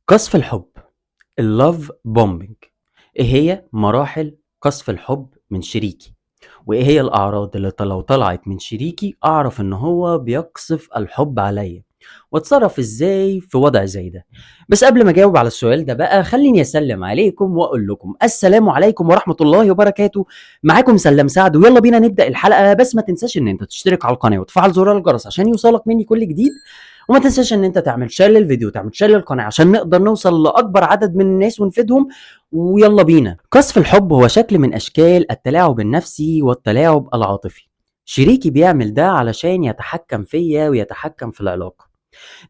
قصف الحب، ال love bombing. إيه هي مراحل قصف الحب من شريكي؟ وإيه هي الأعراض اللي لو طلعت من شريكي أعرف إن هو بيقصف الحب عليا؟ واتصرف إزاي في وضع زي ده؟ بس قبل ما أجاوب على السؤال ده بقى خليني أسلم عليكم وأقول لكم السلام عليكم ورحمة الله وبركاته. معاكم سلام سعد، ويلا بينا نبدأ الحلقة. بس ما تنساش إن أنت تشترك على القناة وتفعل زرار الجرس عشان يوصلك مني كل جديد، وما تنساش ان انت تعمل share للفيديو وتعمل share للقناة عشان نقدر نوصل لاكبر عدد من الناس ونفيدهم. ويلا بينا. قصف الحب هو شكل من اشكال التلاعب النفسي والتلاعب العاطفي. شريكي بيعمل ده علشان يتحكم فيا ويتحكم في العلاقة.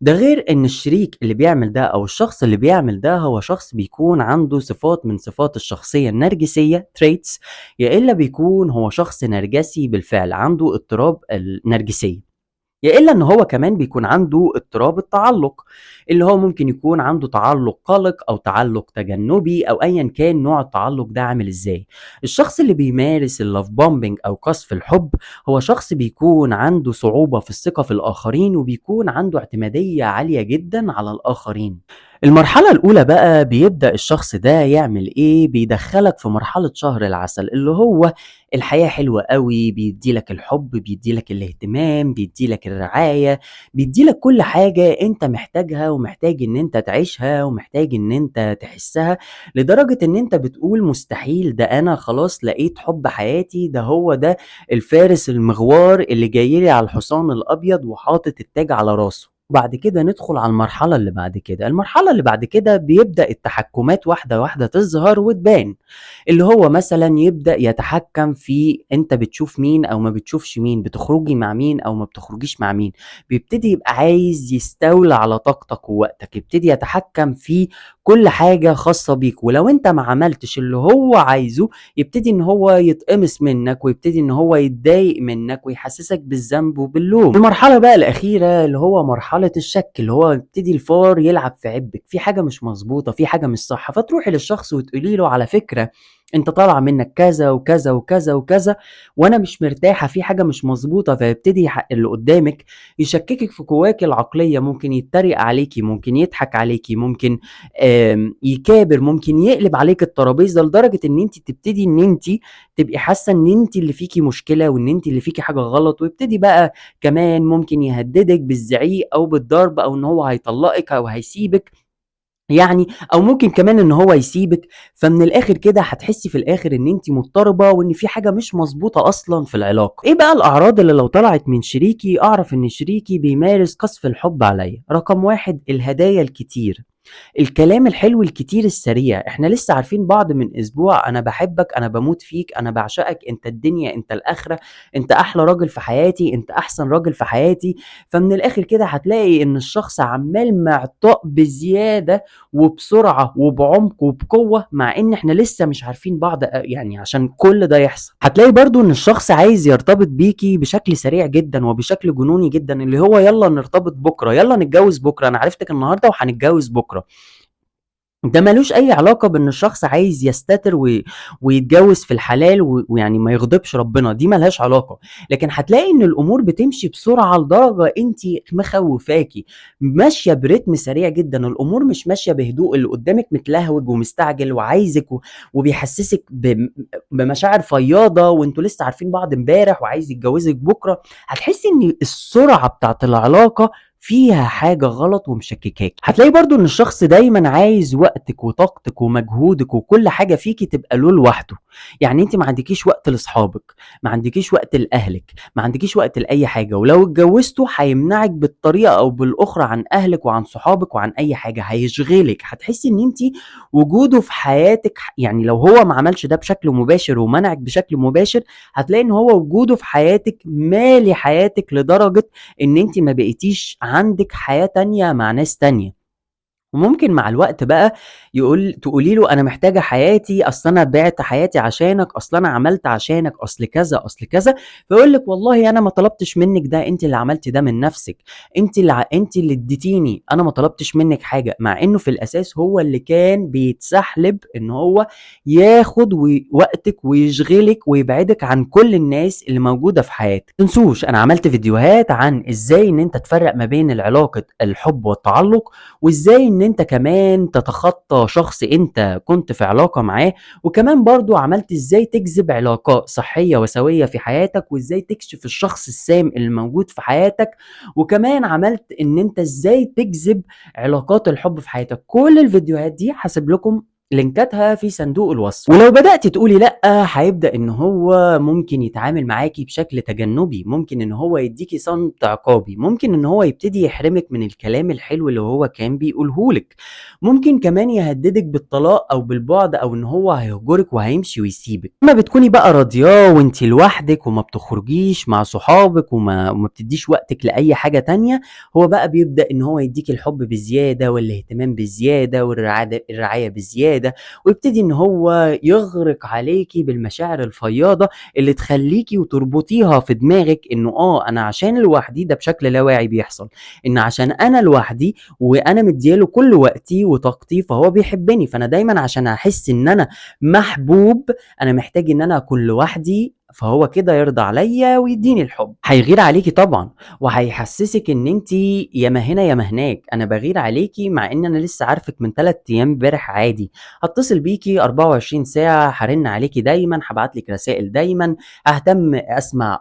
ده غير ان الشريك اللي بيعمل ده او الشخص اللي بيعمل ده هو شخص بيكون عنده صفات من صفات الشخصية النرجسية traits، يا الا بيكون هو شخص نرجسي بالفعل عنده اضطراب النرجسية، يا إلا إن هو كمان بيكون عنده اضطراب التعلق، اللي هو ممكن يكون عنده تعلق قلق أو تعلق تجنبي أو أيًا كان نوع التعلق ده عامل إزاي. الشخص اللي بيمارس ال love bombing أو قصف الحب هو شخص بيكون عنده صعوبة في الثقة في الآخرين، وبيكون عنده اعتمادية عالية جدًا على الآخرين. المرحلة الأولى بقى بيبدأ الشخص ده يعمل إيه؟ بيدخلك في مرحلة شهر العسل، اللي هو الحياة حلوة قوي، بيديلك الحب، بيديلك الاهتمام، بيديلك الرعاية، بيديلك كل حاجة أنت محتاجها ومحتاج إن أنت تعيشها ومحتاج إن أنت تحسها، لدرجة إن أنت بتقول مستحيل، ده أنا خلاص لقيت حب حياتي، ده هو ده الفارس المغوار اللي جايلي على الحصان الأبيض وحاطط التاج على راسه. وبعد كده ندخل على المرحلة اللي بعد كده. المرحلة اللي بعد كده بيبدأ التحكمات واحدة واحدة تظهر وتبان، اللي هو مثلا يبدأ يتحكم في انت بتشوف مين او ما بتشوفش مين، بتخرجي مع مين او ما بتخرجيش مع مين. بيبتدي يبقى عايز يستولى على طاقتك ووقتك، يبتدي يتحكم في كل حاجة خاصة بيك، ولو انت ما عملتش اللي هو عايزه يبتدي ان هو يتقمص منك ويبتدي ان هو يتضايق منك ويحسسك بالذنب وباللوم. المرحلة بقى الأخيرة اللي هو مرحلة الشك، اللي هو يبتدي الفار يلعب في عبك، في حاجة مش مظبوطة، في حاجة مش صح، فتروحي للشخص وتقولي له على فكرة انت طالع منك كذا وكذا وكذا وكذا وانا مش مرتاحة، في حاجة مش مظبوطة. فيبتدي اللي قدامك يشككك في قواك العقلية، ممكن يتريق عليكي، ممكن يضحك عليكي، ممكن يكابر، ممكن يقلب عليك الترابيزة، لدرجة ان انت تبتدي ان انت تبقي حاسة ان انت اللي فيكي مشكلة وان انت اللي فيكي حاجة غلط. ويبتدي بقى كمان ممكن يهددك بالزعيق او بالضرب او ان هو هيطلقك او هيسيبك يعني، او ممكن كمان ان هو يسيبك. فمن الاخر كده هتحسي في الاخر ان انت مضطربة وان في حاجة مش مظبوطة اصلا في العلاقة. ايه بقى الاعراض اللي لو طلعت من شريكي اعرف ان شريكي بيمارس قصف الحب عليا؟ رقم 1، الهدايا الكتير، الكلام الحلو الكتير السريع. احنا لسه عارفين بعض من اسبوع، انا بحبك، انا بموت فيك، انا بعشقك، انت الدنيا، انت الاخرة، انت احلى راجل في حياتي، انت احسن راجل في حياتي. فمن الاخر كده هتلاقي ان الشخص عمال معطاء بزيادة وبسرعة وبعمق وبقوة، مع ان احنا لسه مش عارفين بعض يعني عشان كل ده يحصل. هتلاقي برضو ان الشخص عايز يرتبط بيكي بشكل سريع جدا وبشكل جنوني جدا، اللي هو يلا نرتبط بكرة، يلا نتجوز بكرة، انا عرفتك النهاردة وهنتجوز بكرة. ده ملوش اي علاقة بان الشخص عايز يستتر ويتجوز في الحلال ويعني ما يغضبش ربنا، دي ملهاش علاقة. لكن هتلاقي ان الامور بتمشي بسرعة لدرجة انت مخوفاكي، ماشية برتم سريع جدا، الامور مش ماشية بهدوء، اللي قدامك متلهوج ومستعجل وعايزك وبيحسسك بمشاعر فياضه وانتوا لسه عارفين بعض امبارح وعايز يتجوزك بكره. هتحسي ان السرعة بتاعت العلاقة فيها حاجة غلط ومشككاك. هتلاقي برضو ان الشخص دايما عايز وقتك وطاقتك ومجهودك وكل حاجة فيكي تبقى له لوحده. يعني انت ما عندكيش وقت لاصحابك، ما عندكيش وقت لاهلك، ما عندكيش وقت لاي حاجة، ولو اتجوزتوا هيمنعك بالطريقة او بالاخرى عن اهلك وعن صحابك وعن اي حاجة، هيشغلك. هتحسي ان انت وجوده في حياتك، يعني لو هو ما عملش ده بشكل مباشر ومنعك بشكل مباشر، هتلاقي ان هو وجوده في حياتك مالي حياتك لدرجة ان انت ما بقيتيش عندك حياة تانية مع ناس تانية. وممكن مع الوقت بقى تقولي له انا محتاجه حياتي، اصل انا بعت حياتي عشانك، اصل انا عملت عشانك، اصل كذا اصل كذا. فيقول لك والله انا ما طلبتش منك ده، انت اللي عملتي ده من نفسك، انت اللي اديتيني، انا ما طلبتش منك حاجة. مع انه في الاساس هو اللي كان بيتسحلب ان هو ياخد وقتك ويشغلك ويبعدك عن كل الناس اللي موجودة في حياتك. ما تنسوش انا عملت فيديوهات عن ازاي ان انت تفرق ما بين العلاقة الحب والتعلق، وازاي ان إن أنت كمان تتخطى شخص أنت كنت في علاقة معاه، وكمان برضه عملت إزاي تجذب علاقات صحية وسوية في حياتك، وإزاي تكشف الشخص السام اللي موجود في حياتك، وكمان عملت إن أنت إزاي تجذب علاقات الحب في حياتك. كل الفيديوهات دي هاسيب لكم لينكاتها في صندوق الوصف. ولو بدأتِ تقولي لأ، هيبدأ إن هو ممكن يتعامل معاكِ بشكل تجنُّبي، ممكن إن هو يدّيكِ صمت عقابي، ممكن إن هو يبتدي يحرمِك من الكلام الحلو اللي هو كان بيقوله لِك، ممكن كمان يهددِك بالطلاق أو بالبُعد أو إن هو هيهجرِك وهيمشي ويسيبِك. أمّا بتكوني بقى راضياه وأنتِ لوحدِك وما بتخرجيش مع صحابِك وما بتدّيش وقتِك لأي حاجة تانية، هو بقى بيبدأ إن هو يدّيكِ الحب بزيادة والاهتمام بزيادة الرعاية بزيادة، ويبتدي إن هو يغرق عليكِ بالمشاعر الفياضة اللي تخلّيكِ وتربطيها في دماغِك إنه أنا عشان لوحدي، ده بشكل لا واعي بيحصل، إن عشان أنا لوحدي وأنا مدّية له كل وقتي وطاقتي فهو بيحبني، فأنا دايمًا عشان أحس إن أنا محبوب أنا محتاج إن أنا أكون لوحدي، فهو كده يرضى عليّا ويدّيني الحب. هيغير عليكِ طبعًا، وهيحسسِك إن أنتِ يا ما هنا يا ما هناك، أنا باغير عليكِ مع إن أنا لسه عارفِك من 3 أيام امبارح عادي، هاتصل بيكِ 24 ساعة، هارن عليكِ دايمًا، هابعت لِك رسائل دايمًا، هاهتم أسمع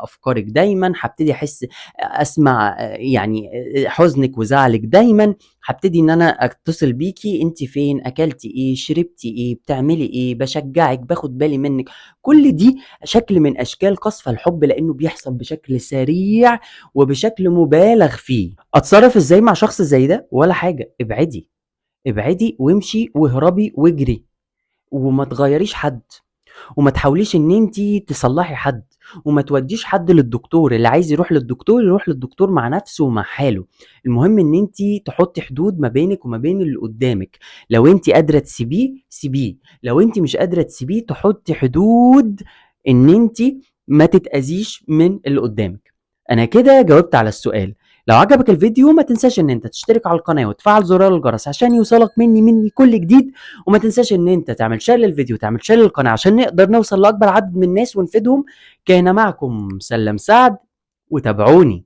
أفكارِك دايمًا، هابتدي أحس أسمع يعني حزنِك وزعلِك دايمًا، هابتدي إن أنا أتصل بيكِ أنتِ فين، أكلتِ إيه، شربتِ إيه، بتعملي إيه، باشجعِك، باخد بالي منِّك. كل دي شكل من أشكال قصف الحب، لإنه بيحصل بشكل سريع وبشكل مبالغ فيه. أتصرف إزاي مع شخص زي ده؟ ولا حاجة، ابعدي، ابعدي وامشي واهربي واجري، وما تغيّريش حد، وما تحاوليش إن أنتِ تصلّحي حد، وما تودّيش حد للدكتور، اللي عايز يروح للدكتور يروح للدكتور مع نفسه ومع حاله. المهم إن أنتِ تحطّي حدود ما بينِك وما بين اللي قدّامِك، لو أنتِ قادرة تسيبيه سيبيه، لو أنتِ مش قادرة تسيبيه تحطّي حدود إن أنتِ ما تتأذيش من اللي قدّامِك. أنا كده جاوبت على السؤال. لو عجبك الفيديو ما تنساش إن أنت تشترك على القناة وتفعل زرار الجرس عشان يوصلك مني كل جديد، وما تنساش إن أنت تعمل share للفيديو وتعمل share للقناة عشان نقدر نوصل لأكبر عدد من الناس ونفيدهم. كان معكم سلام سعد، وتابعوني.